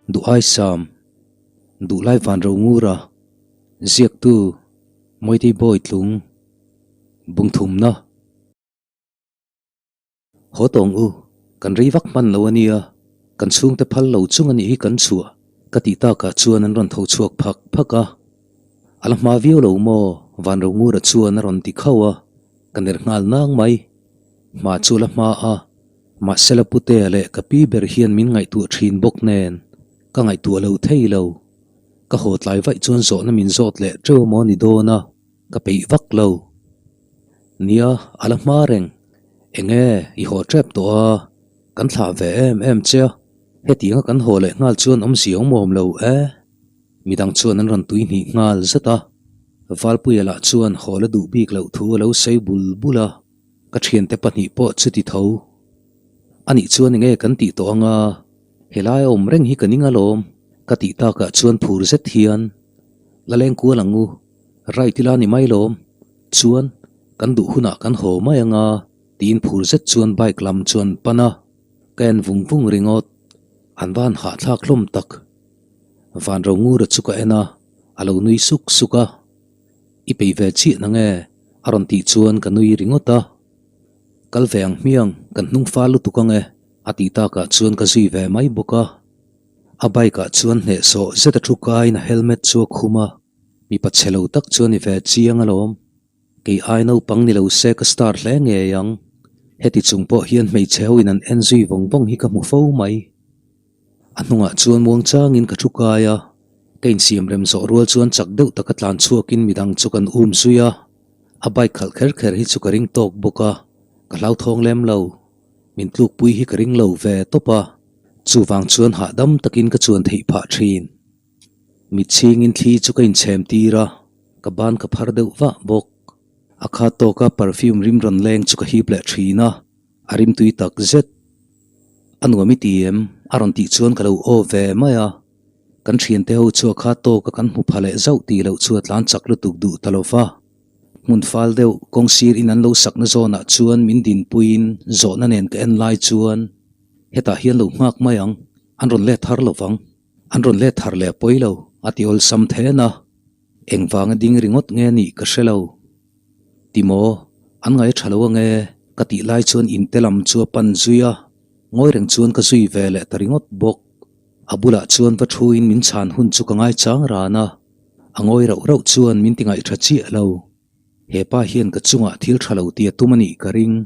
Duhaisam, Duhlai Vanrongura, Ziaktu, Moitei Bawitlung, Bungthumna. Haw tawng u, kan rei vak hman lo a nia, kan chhungte phal lo chung a nih hi kan chhuah ka tih takah chuan an rawn tho chhuak phak phak a. A la hma viau lo maw? Vanrongura chuan a rawn ti khauh a, ka ner nghal nang mai. Hma chu la hma a, Mahsela Putea leh ka pi ber hian min ngaihtuah thin bawk nen, ka ngaihtuah lo thei lo. Ka haw tlai vaih chuan zawhna min zawt leh teuh maw ni dawn a, ka peih vak lo. Nia, a la hma reng. Enge, i haw tep tawh a, kan thlah ve em em che a, hetianga kan haw leh nghal chuan awmzia awm awm lo e. Midang chuan an rawn tui hnih nghal zet a, Valpuia lah chuan haw la duh bik loh thu a lo sawi bul bul a. Ka thiante pahnih pawh chuti tho. Anih chuan enge kan tih tawh anga, helai a awm reng hi ka ning alawm, ka tih takah chuan phur zet hian, La leng kual ang u, right ila ni mai lawm, chuan kan duh hunah kan haw mai anga, tiin phur zet chuan bike lam chuan pan a, ka en vung vung ringawt, an van hahthlak hlawm tak. Vanrongura chu ka en a, a lo nui suk suk a. I peih ve chiah na nge? A rawn tih chuan ka nui ringawt a. Kal ve ang hmiang, kan hnung fal lutuk ang e, a tih takah chuan ka zui ve mai bawk a. A bike ah chuan hnehsawh zet a thu kaiin a helmet chu a khum a, mipa chhe lo tak chuan i ve chiang alawm. Kei ai naupang ni lo se ka star hle ngei ang. Heti chung pawh hian hmeichhe ho in an en zui vawng vawng hi ka hmu fo mai. A hnungah chuan muangchangin ka thu kai a, ka insiam rem zawh rual chuan chak deuh taka tlan chhuakin midang chu kan um zui a, a bike khalh kher kher hi chu ka ring tawk bawk a, ka hlauthawng lem lo. Min tlukpui hi ka ring lo ve tawp a, chuvang chuan hahdam takin ka chuan theih phah thin. Mitchhingin thli chu ka inchhem tir a, ka ban ka phar deuh vah bawk. A khat tawka perfume rim rawn leng chu ka hip leh thin a. A rimtui tak zet. A nuam i ti em? A rawn tih chuan ka lo aw ve mai a. Kan thiante ho chu a kha tawk a kan hmu pha leh zauh tih loh chu a tlan chak lutuk duh ta lo va. Hmun fal deuh kawng sir in an lo sakna zawnah chuan min dinpuiin zawhna nen ka en lai chuan hetah hian lo nghak mai ang, an rawn let thar lo vang. An rawn let thar leh pawi lo, a ti awlsam then a. Engvanga ding ringawt nge nih ka hre lo. Timaw, an ngai tha lo ange, ka tih lai chuan inte lam chu a pan zui a, ngawi reng chuan ka zui ve leh ta ringawt bawk. A bulah chuan va thuin min chhan hun chu ka ngai chang ran a, a ngawi rauh rauh chuan min ti ngaih tha chiah lo. He pa hian ka chungah thil tha lo tih a tum a nih ka ring.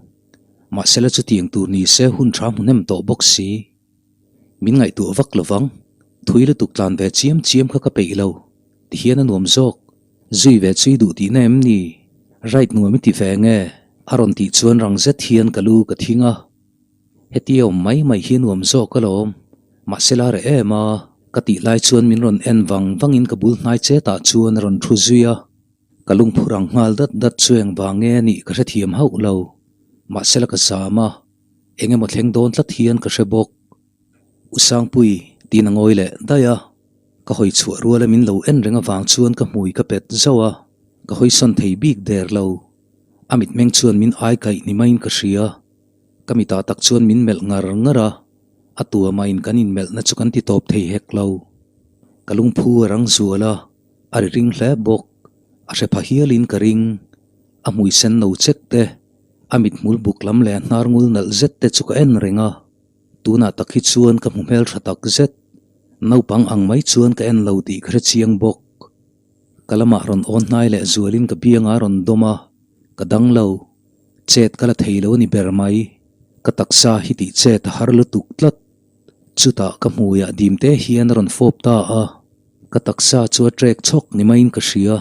Mahsela chutiang tur ni se hun tha hmu hnem tawh bawk si. Min ngaihtuah vak lo vang, thui lutuk tlan ve chiam chiam kha ka peih lo, tihian a nuam zawk. Zui ve chui duh tihna em ni? Right nuam i ti ve nge? A rawn tih chuan rang zet hian ka lu ka thing a. Hetia awm mai mai hi nuam zawk alawm. Mahse la reh em a, ka tih lai chuan min rawn en vang vangin ka bul hnai chetah chuan a rawn thu zui a. Ka lungphur ang nghal dat dat chu engvang nge a nih ka hrethiam hauh lo. Mahse la ka zam a, eng emaw thleng dawn tlat hian ka hre bawk. U Sangpui, tiin a ngawi leh daih a. Ka hawi chhuah ruala min lo en reng avang chuan ka hmui ka pet zauh a, ka hawi sawn thei bik der lo. A mitmeng chuan min ai kaih ni maiin ka hria. Ka mitah tak chuan min melh ngar ngar a, a tuamain kan inmelhna chu kan ti tawp thei hek lo. Ka lungphu a rang zual a, a ri ring hle bawk. A hre pha hialin ka ring. A hmui sen no chek te, a mithmul buk lam leh a hnar ngul nalh zet te chu ka en reng a. Tunah tak hi chuan ka hmu hmel tha tak zet. Naupang ang mai chuan ka en lo tih ka hre chiang bawk. Ka lamah rawn awn hnai leh zualin ka biangah a rawn dawm a, ka dang lo. Chet ka la thei lo a ni ber mai. Ka taksa hi tih chet a har lutuk tlat. Chutah ka hmuiah dim te hian a rawn fawp ta a, ka taksa chu a trek chhawk ni maiin ka hria.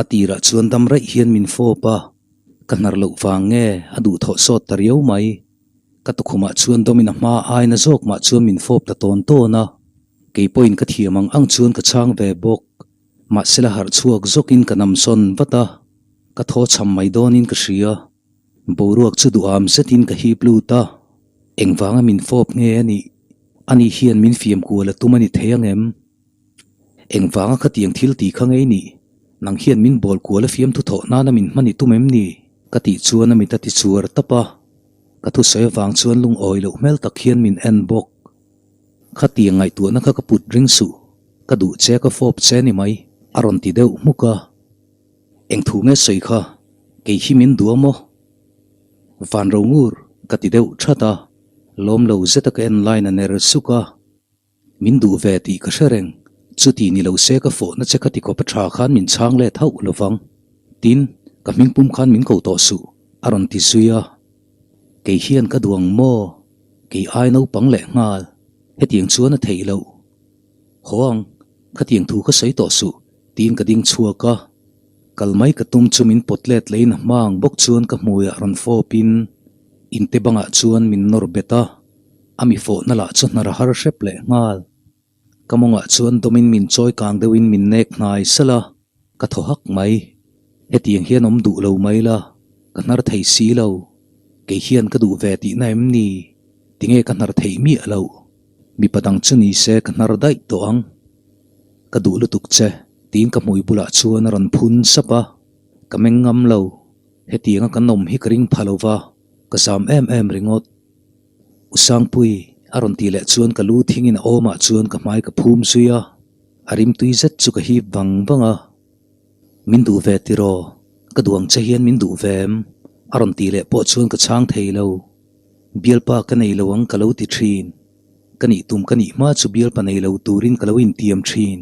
A tirah chuan dam raih hian min fawp a, ka hnar loh vang nge a duhthawh sawt ta riau mai. Ka tukhumah chuan dawmin a hma aina zawk mah chuan min fawp ta tawn tawn a, kei pawhin ka thiam ang ang chuan ka chhang ve bawk. Mahsela harh chhuak zawkin ka nam sawn vat a, ka thaw chham mai dawnin ka hria. Boruak chu duham zetin ka hip lut a, engvanga min fawp nge a nih? Ani hian min fiam kual a tum a ni thei ang em? Engvanga khatiang thil tih kha ngei nih? Nang hian min bawl kual a fiamthu thawh nana min hman i tum em ni? Ka tih chuan a mit a ti chuar tap a. Ka thusawi avang chuan lungawi loh hmel tak hian min en bawk. Khatiang ngaihtuahna kha ka put ring suh, ka duh che ka fawp che ni mai, a rawn ti deuh hmuk a. Eng thu nge sawi kha, kei hi min duh a maw? Van ro ngur, ka ti deuh that a, lawm lo zeta ka en line a ner suk a. Min duh ve tih ka hre reng, chuti ni lo se ka fawhna che kha tikhawp a tha khan min chhang let hauh lo vang. Tin, ka hmingpum khan min ko tawh suh, a rawn ti zui a. Kei hian ka duh ang maw? Kei ai naupang leh nghal, hetiang chuan a theih loh. Haw ang, khatiang thu ka sawi tawh suh, tiin ka ding chhuak a. Kal mai ka tum chu min pawt let leiin a hma ang bawk chuan ka hmuiah rawn fawpin inte bangah chuan min nawr bet a. A mi fawhna lah chu hnar a har hrep leh nghal. Ka mawngah chuan dawmin min chawi kang deuhin min nek hnai salh a, ka thaw hak mai. Hetiang hian awm duh lo mai la, ka hnar thei si lo. Kei hian ka duh ve tihna em ni? Tinge ka hnar theih miah loh? Mipa dang chu ni se ka hnar daih tawh ang. Ka duh lutuk che, tiin ka hmui bulah chuan a rawn phun sap a. Ka meng ngam lo. Hetianga kan awm hi ka ring pha lo va, ka zam em em ringawt. U Sangpui, a rawn tih leh chuan ka lu thingin a awmah chuan ka hmai ka phum zui a, a rimtui zet chu ka hip vang vang a. Min duh ve tiraw? Ka duh ang che hian min duh ve em? A rawn tih leh pawh chuan ka chhang thei lo. Bialpa ka nei lo ang ka lo ti thin. Ka nih tum ka nih hma chu bialpa nei lo turin ka lo intiam thin.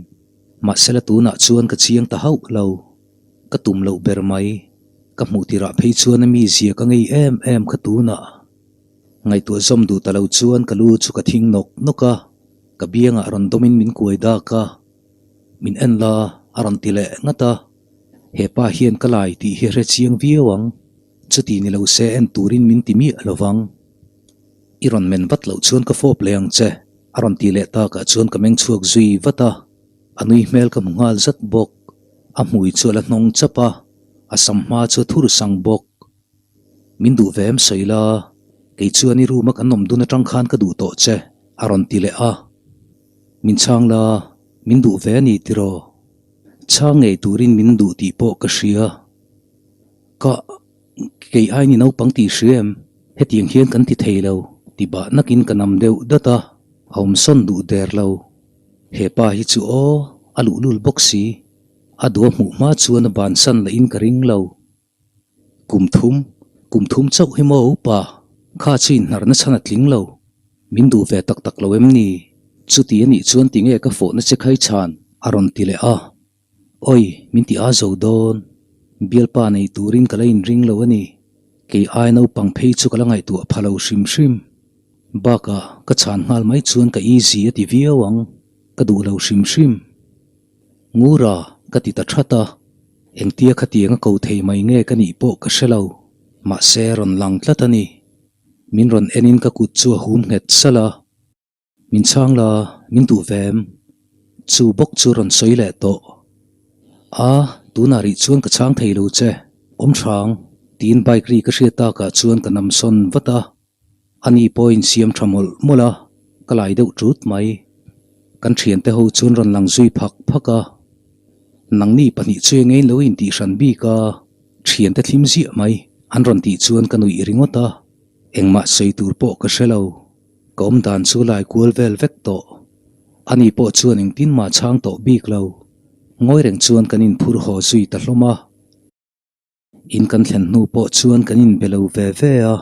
Mahsela tunah chuan ka chiang ta hauh lo. Ka tum loh ber mai. Ka hmuh tirah phei chuan a mizia ka ngei em em kha tunah. Ngaihtuah zawm duh ta lo chuan ka lu chu ka thing nawk nawk a, ka biangah rawn dawmin min kuai dak a, min en la a rawn ti leh ngat a, he pa hian ka lai tih hi a hre chiang viau ang, chuti ni lo se en turin min ti miah lo vang. I rawn men vat loh chuan ka fawp leh ang che a rawn ti leh takah chuan ka meng chhuak zui vat a, a nui hmel ka hmu nghal zat bawk, a hmui chu a la hnawng chap a, a sam hma chu a thur sang bawk. Min duh ve em sawi la, kei chuan i room a kan awm dun atang khan ka duh tawh che, a rawn ti leh a. Min chhang la, min duh ve a ni tiraw? Chhang ngei turin min duh tih pawh ka hria. Ka, kei ain i naupang tih hria em? Hetiang hian kan ti thei lo, ti bah nakin ka nam deuh dat a, a awm sawn duh der lo. He pa hi chu aw, a luhlul bawk si. A duh a hmuh hma chuan a bansan lahin ka ring lo. Kum thum, kum thum chauh hi maw upa, kha chu inhnarna chhan a tling lo. Min duh ve tak tak lo em ni? Chuti a nih chuan tinge ka fawhna che khai chhan? A rawn ti leh a. Oi, min ti a zo dawn. Bialpa nei turin ka la inring lo a ni. Kei ai naupang phei chu ka la ngaihtuah pha lo hrim hrim. Bakah, ka chhan nghal mai chuan ka easy a ti viau ang. Ka duh lo hrim hrim. Ngura, ka ti ta that a. Engtia khatiang a ko thei mai nge ka nih pawh ka hre lo. Mahse, rawn lang tlat a ni. Min rawn enin ka kut chu a hum nghet salh a. Min chhang la, min duh ve em? Chu bawk chu rawn sawi leh tawh. A, tunah rih chuan ka chhang thei lo che, awm hrang, tiin bike ri ka hriat takah chuan ka namsawn vat a. Ani pawhin siam tha mawlh mawlh a, ka lai deuh tut mai. Kan thiante ho chuan rawn lang zui phak phak a. Nangni pahnih chu eng lo intih hran bik a, thiante thlim ziah mai an rawn tih chuan ka nuih ringawt a. Engmah sawi tur pawh ka hre lo, ka awm dan chu lai kual vel vek tawh. Ani pawh chuan engtin mah chhang tawh bik lo. Ngawi reng chuan kan inphur haw zui ta hlawm a. In kan thlen hnu pawh chuan kan inbe lo ve ve a,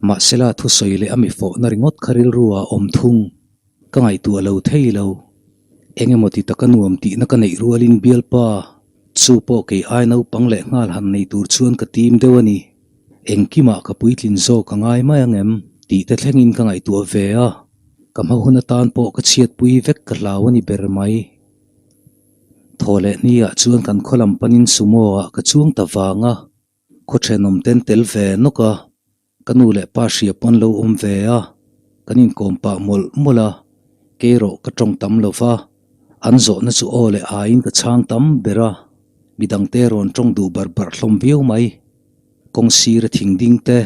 mahsela thusawi leh a mi fawhna ringawt kha rilru ah awm thung. Ka ngaihtuah lo thei lo. Eng emaw ti taka nuam tihna ka neih rualin bialpa, chu pawh kei ai naupang leh nghal han nei tur chuan ka tim deuh a ni. Engkimah ka puitlin zawk a ngai mai ang em tih te thlengin ka ngaihtuah ve a, ka hma hun atan pawh ka chhiatpui vek ka hlau a ni ber mai. Thaw leh hniah chuan kan khaw lam panin sumo ah ka chuang ta vang a, khaw thenawm ten tel ve nawk a, ka nu leh pa hria pawn lo awm ve a, kan inkawm pah mawlh mawlh a, kei erawh ka tawng tam lo va, an zawhna chu aw leh aiin ka chhang tam ber a, midangte rawn tawng duh barh barh hlawm viau mai. Kawng sira thing ding te,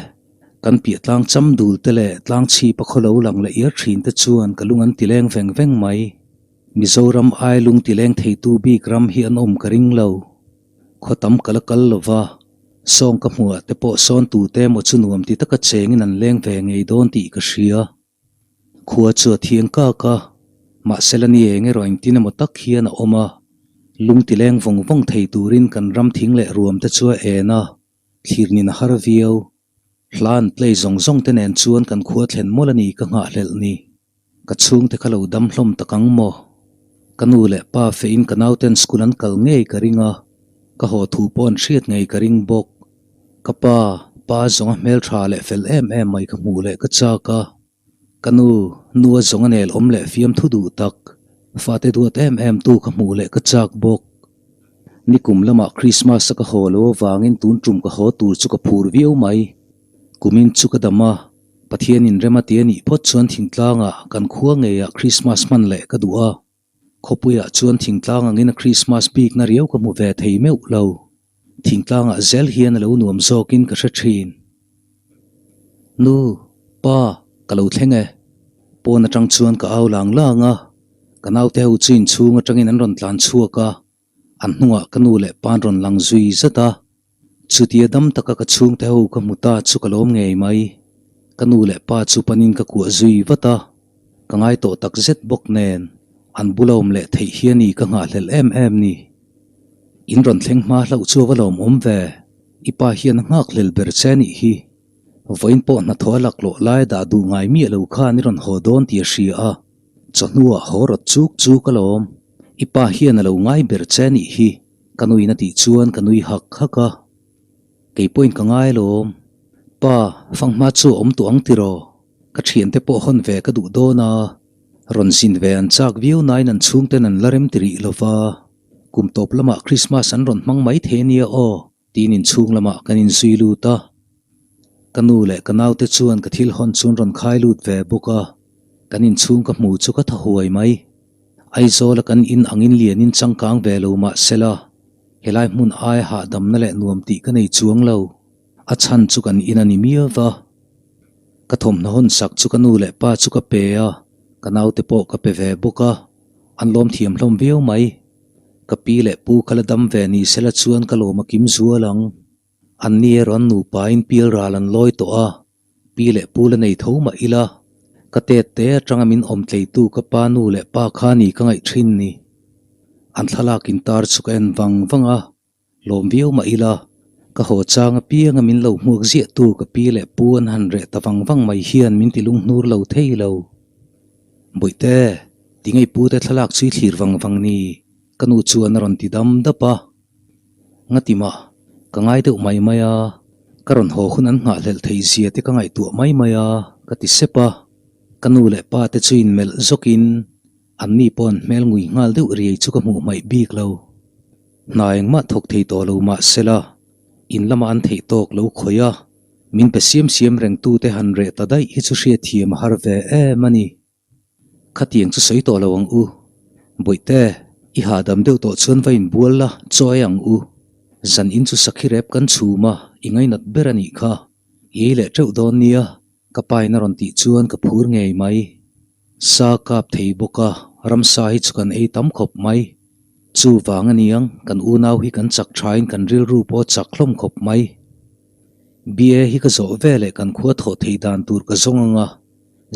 kan piah tlang cham dul te leh tlang chhip a khaw lo lang leh iar thin te chuan ka lung an ti leng veng veng mai. Mizoram ai lung ti leng theitu bik ram hi an awm ka ring lo. Khaw tam ka la kal lo va, sawng ka hmuh ah te pawh sawn tu te emaw chu nuam ti taka chengin an leng ve ngei dawn tih ka hria. Khua chu a thiang kak a. Mahsela ni eng erawh engtin emaw tak hian a awm a, lung ti leng vawng vawng thei turin kan ram thing leh ruam te chu a en a, thlir nin a har viau. Hla an play zawng zawng te nen chuan kan khua thlen mawlh a ni ka nghahhlelh ni. Ka chhungte kha lo dam hlawm tak ang maw? Ka nu leh pa fehin ka nauten school an kal ngei ka ring a, ka haw thu pawh an hriat ngei ka ring bawk. Ka pa, pa zawnga hmeltha leh fel em em mai ka hmuh leh ka chak a. Ka nu, nu a zawnga nel awm leh fiamthu duh tak, fate duat em em tu ka hmuh leh ka chak bawk. Nikum lamah Christmas a ka haw lo avangin tun tum ka haw tur chu ka phur viau mai. Kumin chu ka dam a, Pathianin rem a ti a nih phawt chuan thingtlangah kan khua ngeiah Christmas hman leh ka duh a. Khawpuiah chuan thingtlang angin a Christmas bikna riau ka hmu ve thei meuh lo. Thingtlangah zel hian a lo nuam zawkin ka hre thin. Nu, pa, ka lo thleng e. Pawn atang chuan ka au lang lang a, ka naute ho chu inchhung atangin an rawn tlan chhuak a. An hnungah ka nu leh pa an rawn lang zui zat a, chutia dam taka ka chhungte ho ka hmu ta chu ka lawm ngei mai. Ka nu leh pa chu panin ka kuah zui vat a, ka ngai tawh tak zet bawk nen an bula awm leh theih hi a ni ka nghahhlelh em em ni. In rawn thleng hma hlauh chu a va lawm awm ve, i pa hian a nghakhlel ber che a nih hi. Vawiin pawh hnathawh a laklawh lai dah duh ngai miah lo khan i rawn haw dawn tih a hria a. Chawhnuah haw rawt chuk chuk alawm, i pa hian a lo ngai ber che nih hi, ka nuin a tih chuan ka nui hak hak a. Kei pawhin ka ngai alawm, pa, fanghma chu a awm tawh ang tiraw? Ka thiante pawh hawn ve ka duh dawn a, rawn zin ve an chak viau nain an chhungten an la rem ti rih lova, kum tawp lamah Christmas an rawn hmang mai thei ania aw. Tiin inchhung lamah kan inzui lut a, ka nu leh ka naute chuan ka thil hawn chu an rawn khai lut ve bawk a, kan inchhung ka hmu chu ka tha huai mai. Aizawla kan in angin lianin changkang ve lo mah sela, helai hmun aia hahdamna leh nuam tih ka nei chuang lo, a chhan chu kan in a ni miau va. Ka thawmhnaw hawn sak chu ka nu leh pa chu ka pe a, ka naute pawh ka pe ve bawk a, an lawm thiam hlawm viau mai. Ka pi leh pu kha la dam ve ni sela chuan ka lawm a kim zual ang. An ni erawh an nupain pial ral an lawi tawh a, pi leh pu la nei tho mah ila, ka tet te atanga min awm tleitu ka pa nu leh pa kha ni ka ngaih thin ni. An thlalak intar chu ka en vang vang a. Lawm viau mah ila, ka haw chang apianga min lo hmuak ziahtu ka pi leh pu an han reh ta vang vang mai hian min ti lunghnur lo thei lo. Bawihte, ti ngei pu te thlalak chu i thlir vang vang ni, ka nu chuan a rawn ti dam dap a. Ngati mah, ka ngai deuh mai mai a, ka rawn haw hun an nghahhlelh theih zia te ka ngaihtuah mai mai a, ka ti sep a. Ka nu leh pa te chu inmelh zawkin Anni pawh an hmel ngui nghal deuh riai chu ka hmuh hmaih bik lo. Hna engmah thawk thei tawh lo mah sela, in lamah an theih tawk lo khawih a, min pe siam siam reng tute han reh ta daih hi chu hriatthiam a har ve em a ni. Khatiang chu sawi tawh lo ang u. Bawihte, i hahdam deuh tawh chuan va inbual la, chaw ei ang u. Zan in chu sakhi rep kan chhum a, i ngainat ber a nih kha. I ei leh teuh dawn nia, ka pain a rawn tih chuan ka phur ngei mai. Sa kap thei bawk a, ramsa hi chu kan ei tam khawp mai. Chuvang a niang, kan unau hi kan chak thain kan rilru pawh a chak hlawm khawp mai. BA hi ka zawh veleh kan khua thawh theih dan tur ka zawng ang a,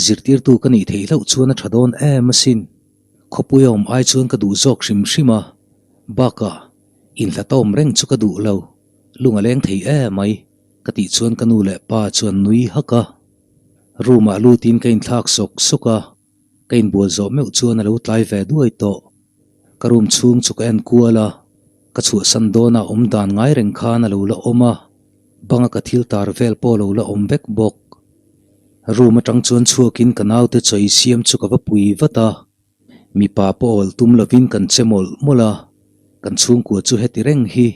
zirtirtu ka nih theih hlauh chuan a tha dawn em asin. Khawpui a awm ai chuan ka duh zawk hrim hrim a, bakah inhlat a awm reng chu ka duh lo, lung a leng thei em mai, ka tih chuan ka nu leh pa chuan nui hak a. Room ah lutin ka inthlak sawk sawk a, ka inbual zawh meuh chuan a lo tlai ve duai tawh. Ka room chhung chu ka en kual a, ka chhuahsan dawnah awm dan ngai reng khan a lo la awm a, banga ka thil tar vel pawh a lo la awm vek bawk. Room atang chuan chhuakin ka naute chawi siam chu ka va pui vat a, mipa pawh awl tum lovin kan che mawlh mawlh a, kan chhungkua chu heti reng hi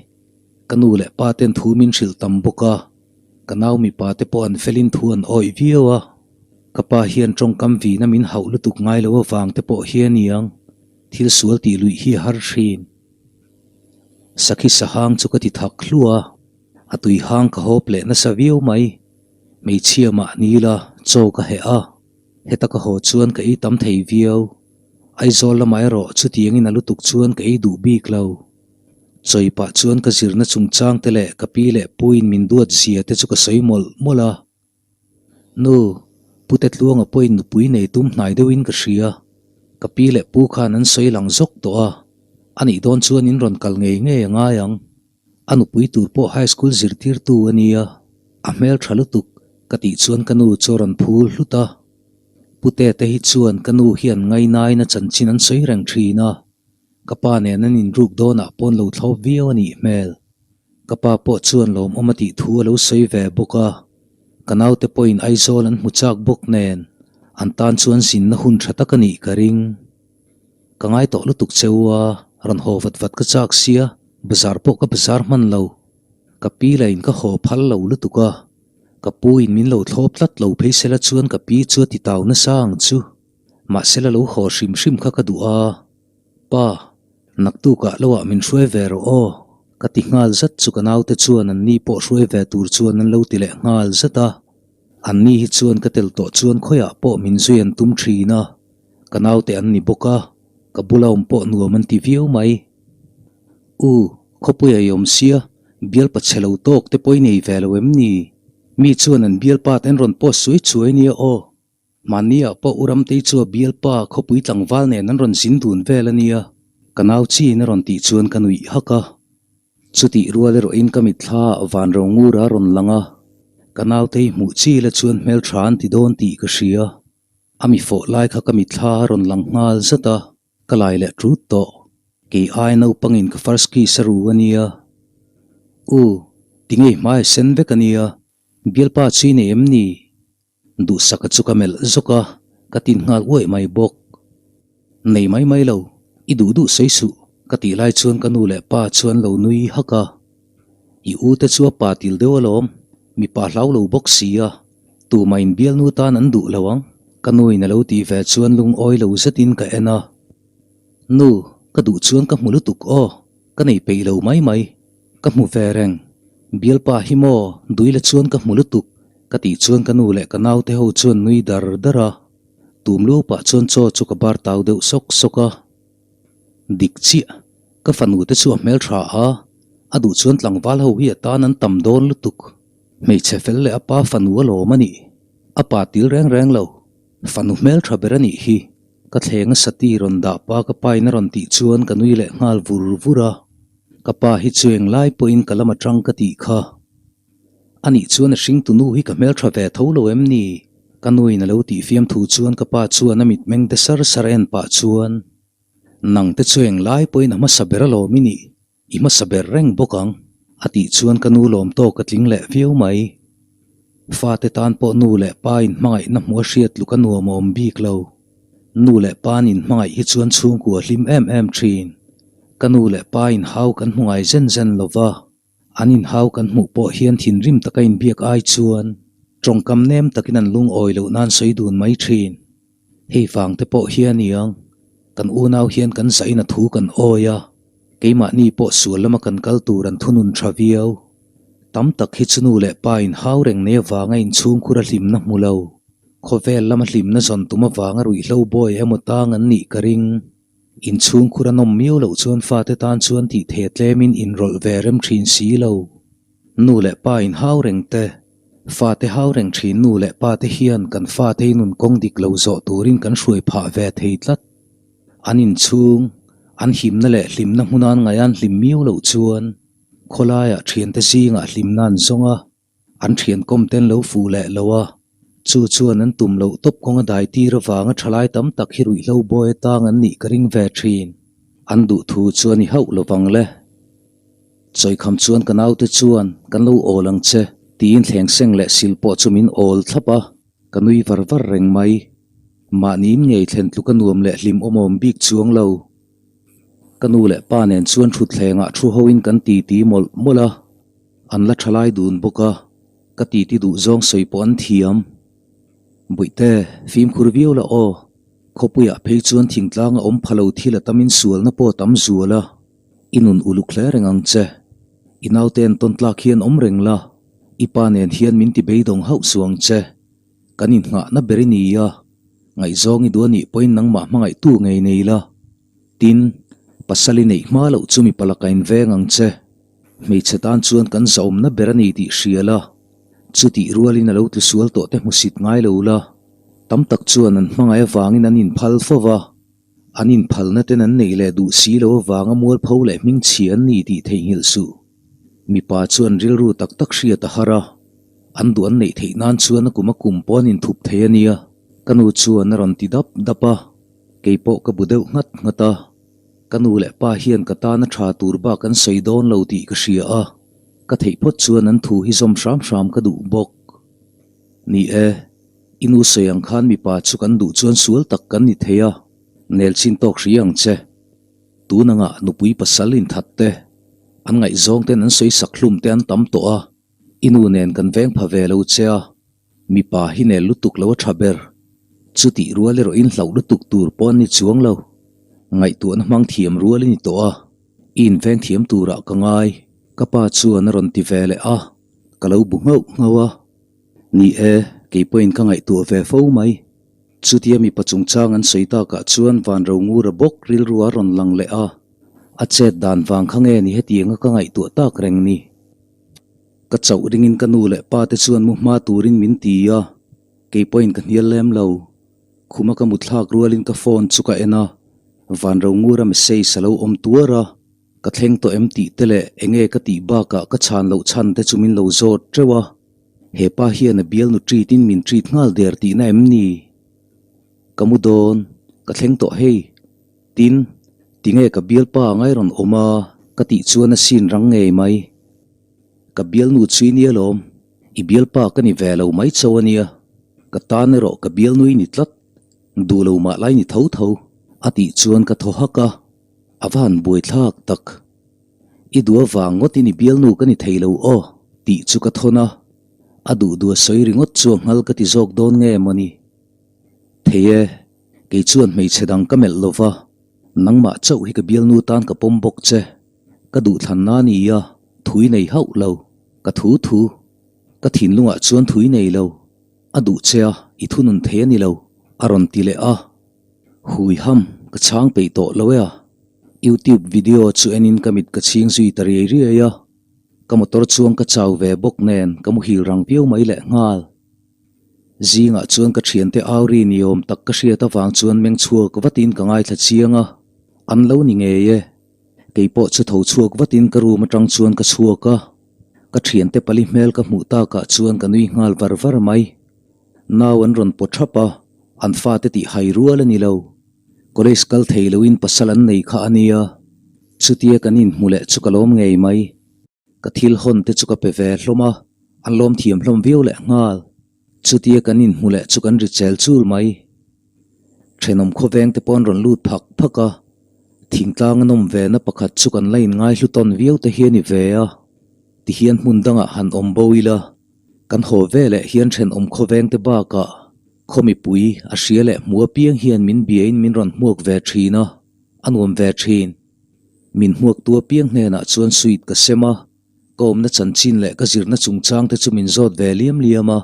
ka nu leh pa ten thu min hrilh tam bawk a. Ka nau mipa te pawh an felin thu an awih viau a, ka pa hian tawngkam vina min hauh lutuk ngai lo avang te pawh hi a niang, thil sual tih luih hi a har thin. Sakhi sahang chu ka ti thak hluah a, a tui hang ka hawp leh nasa viau mai. Hmeichhia mah ni ila chaw ka heh a, heta ka haw chuan ka ei tam thei viau. Aizawl lamah erawh chutiangin a lutuk chuan ka ei duh bik lo. Chawi pah chuan ka zirna chungchang te leh ka pi leh puiin min duat zia te chu ka sawi mawlh mawlh a. Nu, Pute Tluanga pawhin nupui nei tum hnai deuhin ka hria. Ka pi leh pu khan an sawi lang zawk tawh a, a nih dawn chuan in rawn kal ngei ngei a ngai ang. A nupui tur pawh high school zirtirtu a nia, a hmel tha lutuk ka tih chuan ka nu chu a rawn phul hlut a. Pute te hi chuan ka nu hian ngainain a chanchin an sawi reng thin a, ka pa nen an inruk dawnah pawn lo thlawp viau a nih hmel. Ka pa pawh chuan lawmawm a tih thu a lo sawi ve bawk a, ka naute pawhin Aizawl an hmu chak bawk nen an tan chuan zinna hun tha tak a nih ka ring. Ka ngai tawh lutuk che u a, rawn haw vat vat ka chak sia, bazar pawh ka bazar hman lo. Ka pi la in ka haw phal lo lutuk a, ka pu in min lo thlawp tlat lo phei sela chuan ka pi chu a ti tau nasa ang chu. Mahse la lo haw hrim hrim kha ka duh a, Pa, naktukah lo ah min hruai ve rawh aw, ka ti nghal zat chu ka naute chuan an ni pawh hruai ve tur chuan an lo ti leh nghal zat a. An ni hi chuan ka tel tawh chuan khawiah pawh min zui an tum thin a, ka naute an ni bawk a, ka bula awm pawh nuam an ti viau mai. U, khawpuia i awm sia, bialpa chhe lo tawk te pawh i nei ve lo em ni? Mi chuan an bialpa te an rawn post suai chuai nia aw. Mahniah pawh U Ramtei chu a bialpa khawpui tlangval nen an rawn zin dun vel a nia, ka nau chiin a rawn tih chuan ka nuih hak a. Chutih rual erawhin ka mitthla ah van ro ngur a rawn lang a, ka nautei hmuh chi la chuan hmeltha an ti dawn tih ka hria. A mi fawh lai kha ka mitthla a rawn lang nghal zat a, ka lai leh ṭut tawh. Kei ai naupangin ka first kiss a ru a nia. U, tinge i hmai a sen vek a nia, bialpa chu i nei em ni? Duhsaka chu ka melh zawk a, ka tin nghal uaih mai bawk. Nei mai mai lo, i duh duh sawi suh, ka tih lai chuan ka nu leh pa chuan lo nui hak a. I u te chu a pa til deuh alawm, mipa hlau lo bawk si a, tumah in bialnu tan an duh lo ang, ka nu in a lo tih ve chuan lungawi lo zetin ka en a. Nu, ka duh chuan ka hmu lutuk aw, ka nei peih lo mai mai. Ka hmu ve reng. Bialpa hi maw, Duila chuan ka hmu lutuk, ka tih chuan ka nu leh ka naute ho chuan nui dar dar a. Tum luau pah chuan chaw chu ka bar tau deuh sawk sawk a. Dik chiah, ka fanu te chu a hmeltha a, a duh chuan tlangval ho hi a tan an tam dawn lutuk. Hmeichhe fel leh a pa fanu a lawm a nih. A pa til reng reng lo. Fanu hmeltha ber a nih hi. Ka thleng a sati rawn dah pa ka pain a rawn tih chuan ka nui leh nghal vur vur a. Ka pa hi chu englai pawhin ka lam atang ka tih kha. Anih chuan a hringtu nu hi ka hmeltha ve tho lo em ni? Ka nuin a lo tih fiam thu chuan ka pa chuan a mitmeng te sar sar en pah chuan, Nang te chu englai pawhin a hmasa ber alawm i nih, i hmasa ber reng bawk ang, a tih chuan ka nu lawm tawk a tling leh viau mai. Fate tan pawh nu leh pa in hmangaihna hmuh a hriat tluk a nuam a awm bik lo. Nu leh pa nin hmangaih hi chuan chhungkua hlim em em thin. Ka nu leh pa in hau kan hmu ngai zen zen lo va, an in hau kan hmuh pawh hian thinrim taka inbiak ai chuan tawngkam nem takin an lungawi loh nan sawi dun mai thin. Hei vang te pawh hian iang, kan unau hian kan zahin a thu kan awi a, keimahni pawh sual lama kan kal tur an thunun tha viau. Tam tak hi chu nu leh pa in hau reng nei avanga inchhungkhur a hlimna hmu lo. Khawvel lama hlimna zawn tum avanga ruihhlo bawi emaw tang an nih ka ring. Inchhungkhur a nawm miau loh chuan fate tan chuan tih thei tlemin inrawlh ve rem thin si lo. Nu leh pa in hau reng te, fate hau reng thin nu leh pa te hian kan fate hi nun kawng dik lo zawh turin kan hruai phah ve thei tlat. An inchhung, an himna leh hlimna hmunan ngaihan hlim miau loh chuan khawlaiah thiante zingah hlimna an zawng a. An thian kawm ten lo fuh leh lo a, chu chuan an tum loh tawp kawnga dai tir avanga thalai tam tak hi ruihhlo bawi atang an nih ka ring ve thin. An duh thu chu a ni hauh lovang le. Chawikham chuan ka naute chuan kan lo awl ang che tiin thleng seng leh sil pawh chu min awl thlap a, ka nui var var reng mai. Mahniin ngei thlen tluk a nuam leh hlim awmawm bik chuang lo. Ka nu leh pa nen chuan thutthlengah thu hoin kan titi mawlh mawlh a. An la tha lai dun bawk a, ka titi duh zawng sawi pawh an thiam. Bawihte, fimkhur viau la aw. Khawpuiah phei chuan thingtlang a awm pha lo thil a tamin sualna pawh a tam zual a. I nun uluk hle reng ang che. I naute en tawn tlak hian awm reng la, i pa nen hian min ti beidawng hauh suh ang che. Kan inngahna ber i ni a, ngaihzawng i duh anih pawhin nangmah hmangaihtu ngei nei la. Tin, pasal i neih hma loh chu mipa laka inveng ang che. Hmeichhe tan chuan kan zahawmna ber a ni tih hria la, chutih rualin a lo tlu sual tawh te hmusit ngai lo la. Tam tak chuan an hmangaih avangin an inphal fo va. An inphalna ten an neih leh duh si lo avanga mualpho leh hmingchhia an ni tih theihnghilh suh. Mipa chuan rilru tak tak hriat a har a, an duh an neih theih nan chuan a kum a kum pawh an inthup thei a nia. Ka nu chuan a rawn ti dap dap a, kei pawh ka bu deuh nghat nghat a. Ka nu leh pa hian ka tana tha tur bak an sawi dawn lo tih ka hria a, ka theih phawt chuan an thu hi zawm hram hram ka duh bawk. Ni e, i nu sawi ang khan mipa chu kan duh chuan sual tak kan ni thei a, nel chin tawk hri ang che. Tun anga nupui pasal inthat te, an ngaihzawng ten an sawi sak hlum te an tam tawh a, i nu nen kan veng pha ve lo che a, mipa hi nel lutuk lo a tha ber. Chutih rual erawh in hlauh lutuk tur pawh an ni chuang lo. Ngaihtuahna hmang thiam rual i ni tawh a, i inveng thiam turah ka ngai. Ka pa chuan a rawn ti ve leh a, ka lo bu nghauh nghauh a. Ni e, kei pawhin ka ngaihtuah ve fo mai. Chutia mipa chungchang an sawi takah chuan Vanrongura bawk rilru a rawn lang leh a, a chet dan vang kha nge ni hetianga ka ngaihtuah tak reng ni. Ka chauh ringin ka nu leh pa te chuan mu hma turin min ti a, kei pawhin ka hnial lem lo. Khuma ka mutthlak rualin ka phone chu ka en a, Vanrongura message a lo awm tuar a. Ka thleng tawh em tih te leh enge ka tih bakah ka chhan loh chhan te chu min lo zawt teuh a, he pa hian a bialnu treat in min treat nghal der tihna em ni? Ka mu dawn, ka thleng tawh hei. Tin, tinge ka bialpa angai rawn awm a ka tih chuan a sin rang ngei mai. Ka bialnu chu i nia lawm, i bialpa ka ni ve lo mai chauh a nia, ka tan erawh ka bialnu i ni tlat, duh lo mah lai ni tho tho a tih chuan ka thaw hak a. A va han buaithlak tak. I duh avang ngawtin i bialnu ka ni thei lo aw tih chu ka thawn a, a duh duh a sawi ringawt chu a nghal ka ti zawk dawn nge mawni? Thei e, kei chuan hmeichhe dang ka melh lo va, nangmah chauh hi ka bialnu tan ka pawm bawk che. Ka duhthlanna a ni a, thui nei hauh lo, ka thu thu. Ka thinlungah chuan thui nei lo, a duh che a, i thunun thei a ni lo, a rawn ti leh a. Hui ham, ka chhang peih tawh lo e a. YouTube video chu enin ka mit ka chhing zui ta riai riai a. Ka motor chuang ka chau ve bawk nen ka muhil rang viau mai leh nghal. Zingah chuan ka thiante au ri ni awm tak ka hriat avang chuan meng chhuak vatin ka ngaithla chiang a, an lo ni ngei e. Kei pawh chu tho chhuak vatin ka room atang chuan ka chhuak a. Ka thiante pali hmel ka hmuh takah chuan ka nui nghal var var mai. Nau an rawn pawt thap a, an fate tih hai rual a ni lo. College kal thei loin pasal an nei kha a nia. Chutia kan inhmu leh chu ka lawm ngei mai. Ka thil hawn te chu ka pe ve hlawm a, an lawm thiam hlawm viau leh nghal. Chutia kan inhmu leh chu kan ri chel chul mai. Thenawm khawveng te pawh an rawn lut phak phak a, thingtlang a nawm ve na pakhat chu kan la inngaihlu tawn viau te hi a ni ve a. Tihian hmun dangah han awm bo ila. Kan haw veleh hian thenawm khawveng te bakah khaw mipui a hria leh hmu apiang hian min biain min rawn hmuak ve thin a, a nuam ve thin. Min hmuaktu apiang hnenah chuan sweet ka sem a, ka awmna chanchin leh ka zirna chungchang te chu min zawt ve liam liam a,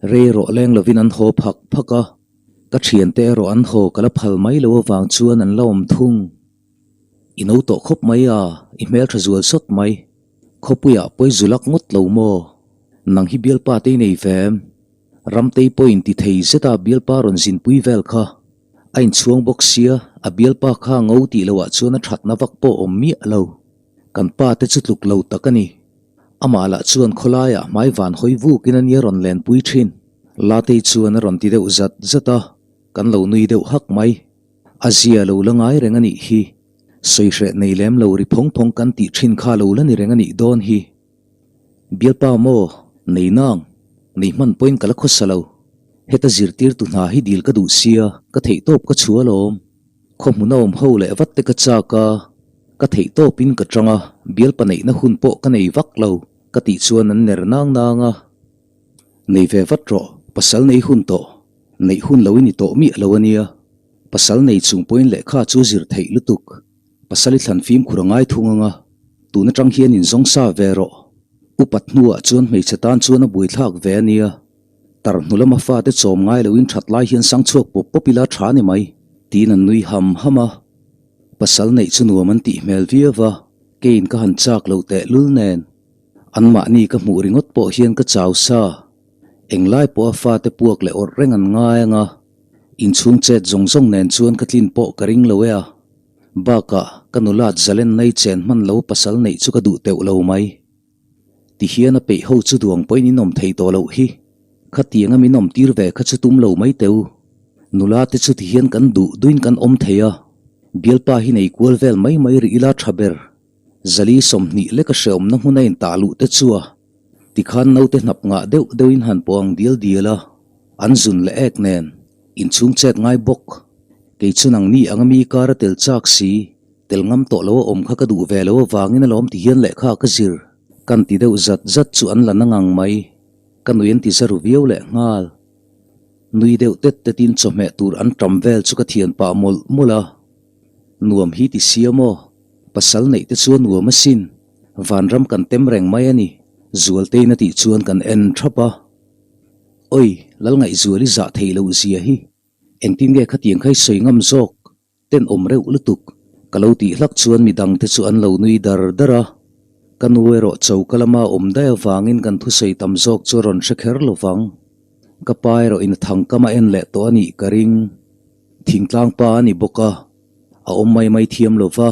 rei erawh leng lovin an haw phak phak a, ka thiante erawh an haw ka la phal mai lo avang chuan an la awm thung. I no tawh khawp mai a, i hmeltha zual sawt mai. Khawpuiah pawi zu lak ngawt lo maw? Nang hi bialpa te i nei ve em? Ramtei pawhin ti thei zeta bialpa rawn zinpui vel kha. A inchhuang bawk sia, a bialpa kha ngo tih loah chuan a thatna vak pawh awm miah lo. Kan pa te chu tluk lo tak a ni. Amah lah chuan khawlaiah hmai van hawi vukin a nia rawn lenpui thin. Latei chuan a rawn ti deuh zat zat a, kan lo nui deuh hak mai. A zia lo la ngai reng a nih hi. Sawihreh nei lem lo ri phawng phawng kan tih thin kha lo la ni reng a nih dawn hi. Bialpa maw, nei nang, nei hman pawhin ka la khawsa lo. Heta zirtirtu hna hi dil ka duh sia, ka theihtawp ka chhu alawm. Khaw hmuna awm ho leh vat te ka chak a, ka theihtawpin ka tang a, bialpa neihna hun pawh ka nei vak lo, ka tih chuan an ner nang nang a. Nei ve vat rawh, pasal nei hun tawh, neih hun lo i ni tawh miah lo a nia. Pasal nei chung pawhin lehkha chu zir theih lutuk. Pasal i thlan fimkhur a ngai thung ang a, tun atang hian inzawng sa ve rawh. Upat hnuah chuan hmeichhe tan chuan a buaithlak ve a nia. Tar hnu lama fate chawm ngai loin that lai hian sang chhuak pawp pawp ila tha ni mai, tiin an nui ham ham a. Pasal neih chu nuam an tih hmel viau va, keiin ka han chak loh tehlul nen. Anmahni ka hmuh ringawt pawh hian ka chau sa. Englai pawha fate puak leh awrh reng an ngai ang a. Inchhung chet zawng zawng nen chuan ka tlin pawh ka ring lo e a. Bakah, ka nulat zalen nai chen hman lo pasal neih chu ka duh teuh lo mai. Tihian a peih ho chu duang pawhin in awm thei tawh loh hi. Khatianga min awm tir ve kha chu tum lo mai teu. Nula te chu tihian kan duh duin kan awm thei a. Bialpa hi nei kual vel mai mai rih ila tha ber. Zali 20 leka hreawmna hmun a intah luh te chu a. Tikhan naute hnap ngah deuh deuhin han pawh ang dial dial a. An zun leh ek nen. Inchhung chet ngai bawk. Kei chu nangni anga mi kar a tel chak si. Tel ngam tawh lo a awm kha ka duh ve lo avangin alawm ti hian lehkha ka zir. Kan ti deuh zat zat chu an la na ngang mai. Ka nui an ti za ru viau leh nghal. Nui deuh tet tetin chawhmeh tur an ṭam vel chu ka thian pah mawlh mawlh a. Nuam hi ti sia maw? Pasal neih te chu a nuam asin. Vanram kan tem reng mai a ni, Zualtein a tih chuan kan en ṭhap a. Oi, Lalngaihzuali zah theih loh zia hi. Engtin nge khatiang kha i sawi ngam zawk? Tenawm reuh lutuk. Ka lo tih hlak chuan midang te chu an lo nui dar dar a. Ka nu erawh choka lama awm daih avangin kan thusawi tam zawk chu a rawn hre kher lo vang. Ka pa erawh in a thangkam a en leh tawh a nih ka ring. Thingtlang pa a ni bawk a, a awm mai mai thiam lo va.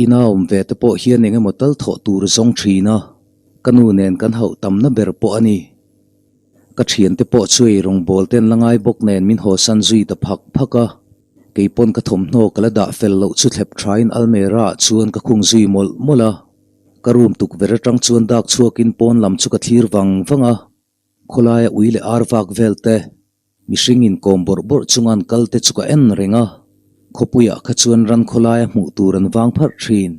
Ina awm ve te pawh hian eng emaw tal thawh tur zawng thin a, ka nu nen kan hauh tamna ber pawh a ni. Ka thiante pawh chu ei rawngbawl te an la ngai bawk nen min hawsan zui ta phak phak a. Kei pawn ka thawmhnaw ka la dah fel loh chu thlep thain almera ah chuan ka khung zui mawlh mawlh a. Ka room tukverh atang chuan dak chhuakin pawn lam chu ka thlir vang vang a. Khawlaia ui leh ar vak vel te, mihring inkawm bawrh bawrh chunga an kal te chu ka en reng a. Khawpuiah kha chuan ran khawlaia hmuh tur an vang pharh thin.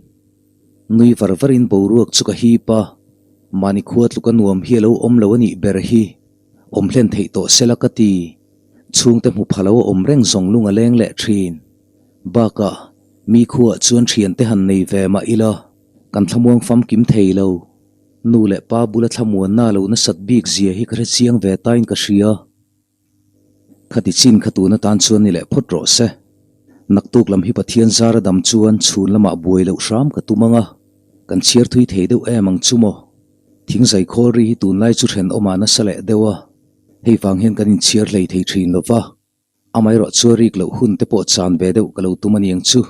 Nui var varin boruak chu ka hip a, mahni khua tluka nuam hi a lo awm lo a nih ber hi. Awm hlen theih tawh sela ka ti. Chhungte hmu pha lo a awm reng zawng lung a leng leh thin. Bakah, mi khuaah chuan thiante han nei ve mah ila, kan thlamuang famkim thei lo. Nu leh pa bula thlamuanna lo nasat bik zia hi ka hre chiang ve tain ka hria. Khati chin kha tun atan chuan ni leh phawt rawh se. Naktuk lam hi Pathian zara dam chuan chhun lamah buai loh hram ka tum ang a, kan chhiar thui thei deuh em ang chu maw? Thingzai khawl ri hi tunlai chu thenawmah nasa leh deuh a. Hei vang hian kan inchhiar hlei thei thin lo va, amaherawh chu a rik loh hun te pawh chan ve deuh ka lo tum a ni ang chu.